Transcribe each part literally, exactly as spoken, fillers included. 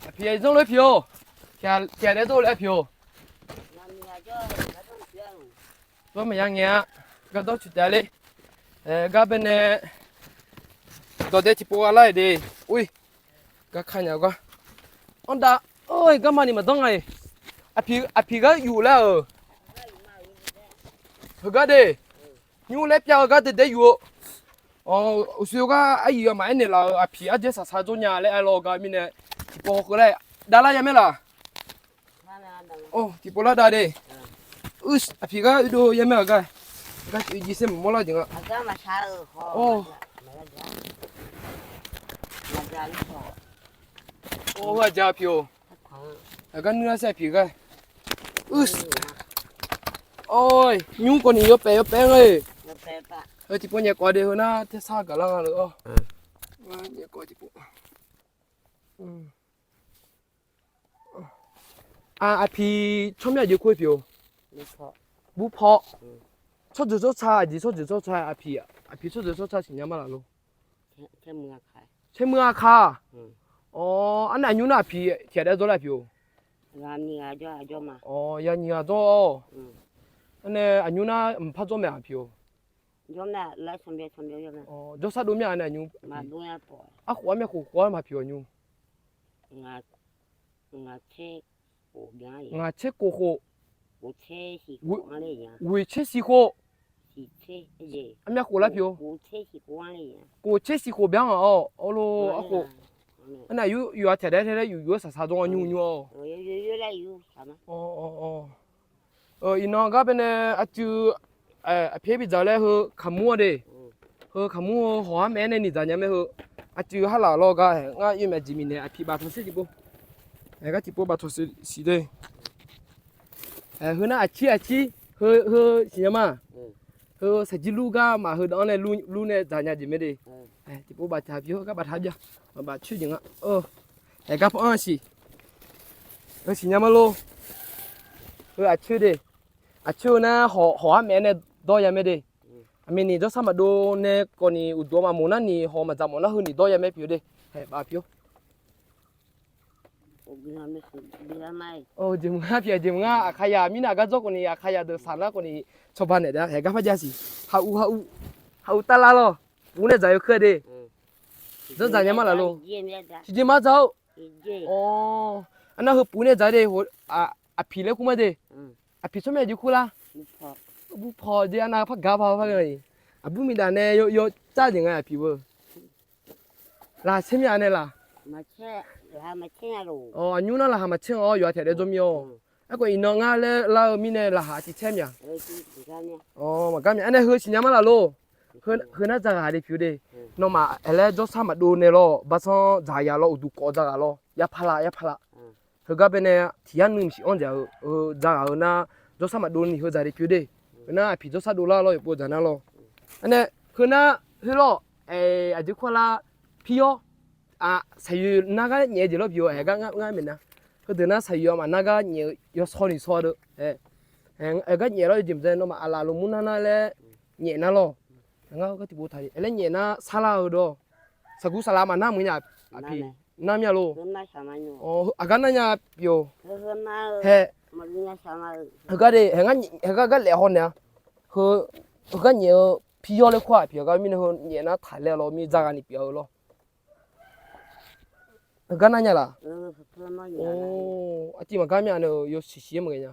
Aqpiq zanr lof-aer piq-or. Tiqghaq daef dawr laer piq-or. Dawr maqya ngae-a. Gar dawr cuq taef ler. Aer, gar baenae dawqdae tiqpov gha lar-euq de. Ui, gar ka nya-eu gar. Anr dav, oe, garma ni maqdanr nga-iq. Aqpiq, aqpiq gar yuf laer-euq. Heugar de. Nymr laer pyav-eu gar daedae yuf-eu. Uqshoe gar aryuif aqmaf aernaeq laf-euq aqpiq arjaer saqsaq jawr nya laer aer law gar mirnae, tiqpov hawkeuv laer dav lar ya mae laq? Tiqpov lar dav de. Aqpiq gar uidov ya mae-aq gar. Gar uiqjiv ser maqmawr lar jeq nga. Aqja aqpiq-or. Aqgar nuir lar ser aqpiq gar. Oe, nymr kawv ni yawpaef yawpaef nga-e. Heu tiqpov nyaef kawv de heu nar tersar gaqlar nga le-awr. Aqpiq tsawrmyanr aqjeq kur-eu piq-or. Burpaw. Tsawrjeuq tsawrca aqjeq tsawrjeuq tsawrca aqpiq, aqpiq tsawrjeuq tsawrca siqnya ma laf lor. Caermuiq aqka. Awr, arnae aqnymr nar aqpiq tiqghaq daef dawr laer aqpiq-or. Awr, ya nyiq ghaq dawr-awr. Arnae aqnymr nar mqpar dawr mae aqpiq-or. Awr, jawrsar dov mya-a nae aqnymr. Arkhof armyav khof khof-ar maqpiq-awq nymr. Ngaq tser kof khof. Ghoeq tser siq khof. Armyav khof lar piq-or. Kof tser siq khof byan ngaq-awr, awrlo arkhof. Arnae aqyur yuf-a tiqghaq daef tae laer yuf yuf-aer saqsaq dawr nymr nymr-awr. Iqnan gar baenae aqcuiv aqpyaer bidzaq laer heu kaqmur-awr de. Heu kaqmur heu hawq-ar maeq-aer nae ni dzaq nya mae heu. Aqcuiv harlaq lawr gar-aer ngar yawmyaq jeq miqnaeq aqpiq baftawq ser tiqpov. Aer, gar tiqpov baftawq siq de. Heu nar aqcir aqcir heu siqnya ma. Heu saqjir lur gar maf heu danq-anr nae lur nae dzaq nya jeq mae de. Tiqpov baftaq pyeuf-awr gar baftaq byav. Maqbaf coer jeq nga. Aer, gar paw-anr siq. Heu siqnya ma lor. Heu aqcoer de. Aqcoer-eu nar hawq-ar maeq-aer nae dawr ya mae de. Aqmini jawrsar maqdov nae kawfni uqduq-anr maqmoq narni hawq maqdzaq mawf nar heuni dawr ya mae pyeuf de. Haeq baf pyeuf-awr. Jeq mq ngar pyeuf-a jeq mq ngar Aqkaqyaq mirnae aqgar dzawr kawfni Aqkaqyaq deuq saq nar kawfni cawba naeq da haeq gar par jav siq. Haq uq haq uq haq uq tavlar lawr. Puf nae dzaq yawkeuv de. Dzanr dzaq nya mar laf lor. Tiqjeq ma dzaq-awr. Awr, arnar heu puf nae dzaq de. Aqpiq laer kur ma de. Aqpiq tsawrmyanr aqjeq kur lar. Burpaw de arnav par gar par par-a. Aqbur miqdaq nae yawcar jeq nga aqpiq beu. Laqhaq caer mya nae laq. Awr, aqnymr nar laqhaq maqcaer-awr yawqha taef daef dzawr mir-awr. Aerkhawf iqnan ngar laer lar-eu mirnae laqhaq tiq caer mya. Awr, maqgar mya. Aernae heu siqnya mar laf lor. Heu nar dzaq ghaq de pyeuf de. Nawmaf aer laer jawrsar maqdov nae lawr, barsanr dzaq ya lawr, uqduq kawv dzaq ghaq lawr, ya paq laf ya paq laf. Heugar baenae tiq yar nuiv maqsiq anr dzaq-eu, dzaq ghaq-eu nar, jawrsar maqdov ni heu dzaq de pyeuf de. Heu nar aqpiq jawrsar dovlar lawr yawqpov dzaq nar lawr. Aernae heu nar heu lawr, aqjeq kur lar, pir-awr, saqyoeq nar gar nyaef-eu jeq lawr pyeuf-eu aer gar ngar maeqnar. Heudeuq nar saqyoeq aqmaf nar gar nyaef-eu yawsaw ni saw-a deuq. Aer gar nyaef lawr yawjeq maqdzae nawmaf aqlaf lmqmr nar nar laer nyaef nar lawr. Ngar gar tiqpov taq-ir aer laer nyaef nar sarlar-eu dawr. Saqguq saqlaq maqnar meuq nya aqpiq. Nar mya lor. Aqgar nar nya pyeuf-awr. Hae. Heugar de, heugar gar laef haw naeq-a. Heugar nyaef-eu pir yawr laer kur-aq pyeuf gar mirnae heu nyaef nar taq laer lawr mir dzaq ghaq ni pyeuf-eu lawr. Heugar nar nya laq. Aqtiv maqgar mya nae-eu yawsiq siq-aer maqghae nya.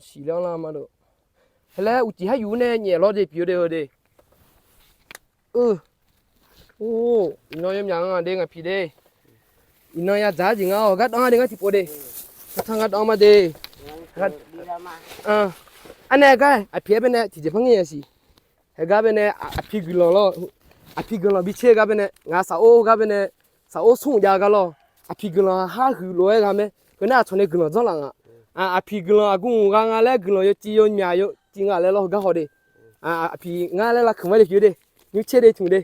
Siq laer anrlar ma deuq. Hae laer uqcif har yuf nae nyaef lawr de pyeuf de-eu de. Or, iqnan yawmyaq nga de ngaq piq de. Iqnan yadzaq-ar jeq nga-awr gar danr-ar de ngar tiqpov de. Tanq gar danr ma de. Arnae gar aqpiq-aer baenae tiqjeq par ngae-a siq. Haegar baenae aqpiq guiqlanq lawr. Aqpiq guiqlanq bi caer gar baenae ngaq safor gar baenae safor smr jav gar lawr. Aqpiq guiqlanq har huiq lof-aer gha mae. Heu nar aqcawq nae guiqlanq dzanr laf nga. Aqpiq guiqlanq aqgeu gha nga laer guiqlanq yawciv yawmyaq yawciv nga laer lawr heugar haw de. Aqpiq ngar laer lavkuiq ma de pyeuf de. Nymr caer de tmq de.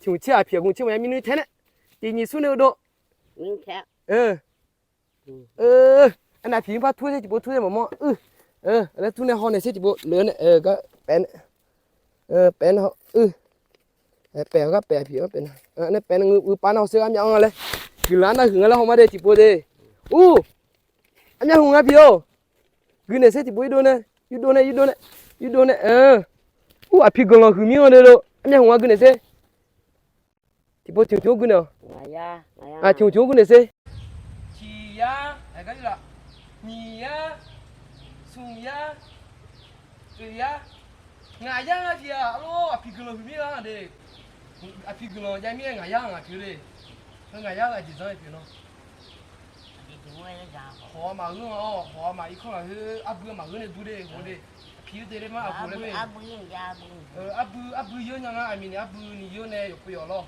Tmq caer aqpiq aqgeu caer maqya mirnuir tae nae tiq nyiq smr nae uqdov. Arnav aqpiq mr par tur caer tiqpov tur caer maqmawr. Laer tur nae haw naeq caer tiqpov lef-awr nae gar paef nae. Paef nar, paef-awr gar paef aqpiq-anr paef nar, paef nar ngeu uiqpav nar hawsher armyav-anr nga laer, guiqlanq arnav huiq nga laer haw ma de tiqpov de. Ur, armyav huiq nga pi-or. Guinaeq sher tiqpov irdov nae, irdov nae, irdov nae, irdov nae. Ur, aqpiq guiqlanq huiq mir-anr de lo, armyav huiq nga guinaeq sher. Tiqpov tiq tiq-anr guinaeq-awq. Tiq tiq-anr guinaeq sher. Tiq yar, nyiq yar, smq yar, oeq yar, ngaq yar-anr pi-aq, arlawr aqpiq guiqlanq huiq mir-a de. Aqpiq guiqlanq jav mir-aer ngaq yar-anr ngaq pi-eu de. Heu ngaq yar-eu aqjeq zanr-aer pyeuf nar. Hawq-eu maqgeur nga-awr, hawq-eu maq irkanr lafkhoer arbui maqgeur nae dur de, hawq de. Aqpiq-eu de laer mar aqgeu laer, arbui yeur nya ngar aqmini arbui ni yeur nae yawqpov yawq lawr.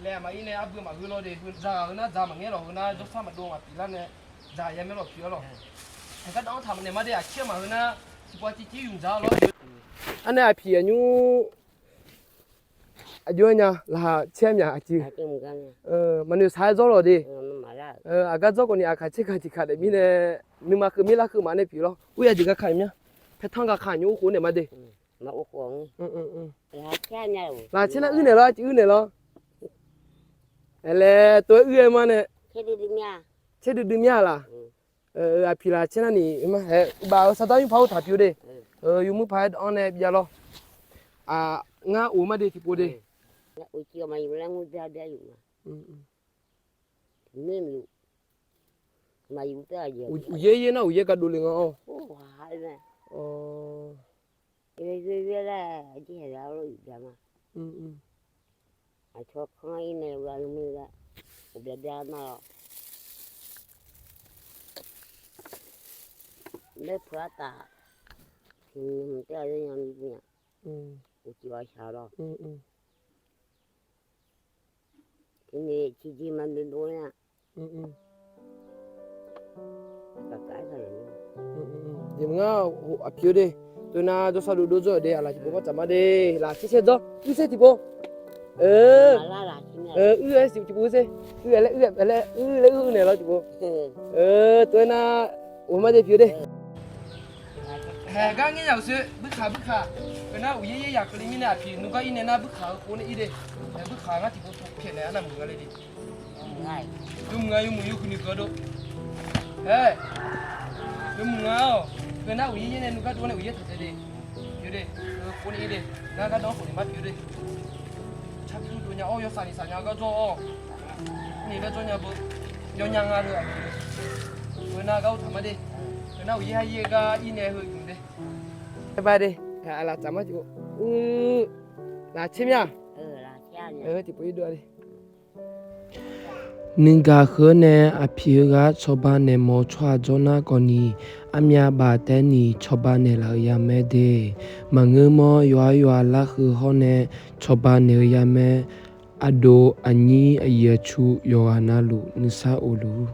Laer aqma ir nae arbui maqgeur lawr de, heu dzaq-eu nar dzaq maqngaer lawq, heu nar jawrsar maqdov maqpyeuf lar nae dzaq ya maer lawq pi-awr lawq. Aqgar dawv-anr taq naeq ma de, aqcir maqheu nar tiqpov aqcir cir yumq dzaq-awr lawr. Arnae aqpiq aqnymr aqjox-aer nya laqkhaq caer myaq aqcuiv. Maqnoeq saq-aer dzawr lawq de. Aqgar dzawr khawf ni aqkaq caer kaq tiqkaq daef mirnae, nuima keuv mir lar keuv maf nae pyeuf lawr. Ur ya jeq gaq kaq mya. Paertanr gaq kaq nymr khof naeq ma de. Laqkhaq caer nar uir naeq lawr, aqcuiv uir naeq lawr. Aerlaer tov-aer uir-aer ma nae. Caerdui dui mya laq. Aqpiq laqcaer nar ni ma hae, uqbaf-eu sardawr nymr par-awr taq pyeuf de. Yawmuir paq-aer dawv-anr nae byav lawr. Ngar of ma de tiqpov de. Uqyaer yaer nar uqyaer gardov le nga-awr. Aqcawq kanr ir nae ghaq lmr laer uqbya bya nar-awr, laer peuq-aer taf, tiq nymq taef-a yaer nya mir nya, uqcif ghaq shaq lawr. Tiqni tiqjeq maqnoeq dov nya. Jeq maqngar aqpiq-eu de, tov nar jawrsar dovdov dzawr-euq de, aqlaf tiqpov par tsaf ma de, laf caer caer dzawr, uir caer tiqpov. Uir-aer siq tiqpov uir caer, uir-aer laer uir-aer laer uir laer uir naeq lawr tiqpov. Tov-aer nar, of ma de aqpiq-eu de. Haeq gar ngaer nya-euq sher, buirkaq buirkaq. Heu nar uqyaer yaer yaq keuvle mirnae aqpiq nuigar ir nae nar buirkaq-eu khof nae ir de. Buirkaq ngar tiqpov tov pyaeqnaeq arnav muiq nga le de. Yawmuiq nga yawmuiq yawhuiq ni keuv dov. Aer, yawmuiq nga-awq. Heu nar uqyaer yaer nae nuigar dov nae uqyaer taq taef de. Pyeuf de. Heu khof nae ir de. Ngar gar dawr khawf ni mar pyeuf de. Tsar pyur dov nya-awr yawsaq ni saq nya gar dzawr-awr. Ni gar dzawr nya beu. Yawnya nga heu aqpiq-eu. Heu nar gar ur taq ma de. Heu nar uqyaer yaer gar ir nae heu yuf de. Aqlaf tsaf ma tiqpov. Laf caer mya. Tiqpov ir dov-a de. Nuigaq heu-anr nae aqpiq heughaq cawba naeq mawf-eu tsawrhaq jawr nar khawf ni, armyav baf taef ni cawba naeqlaf-euq ya mae de. Maqngeur mawr yawqha yawqha larheu hawr nae cawba naeq-eu ya mae. Aqdov aqnyir aqyuif aqtsu yawqghaq navluf nuisar of luf-ur.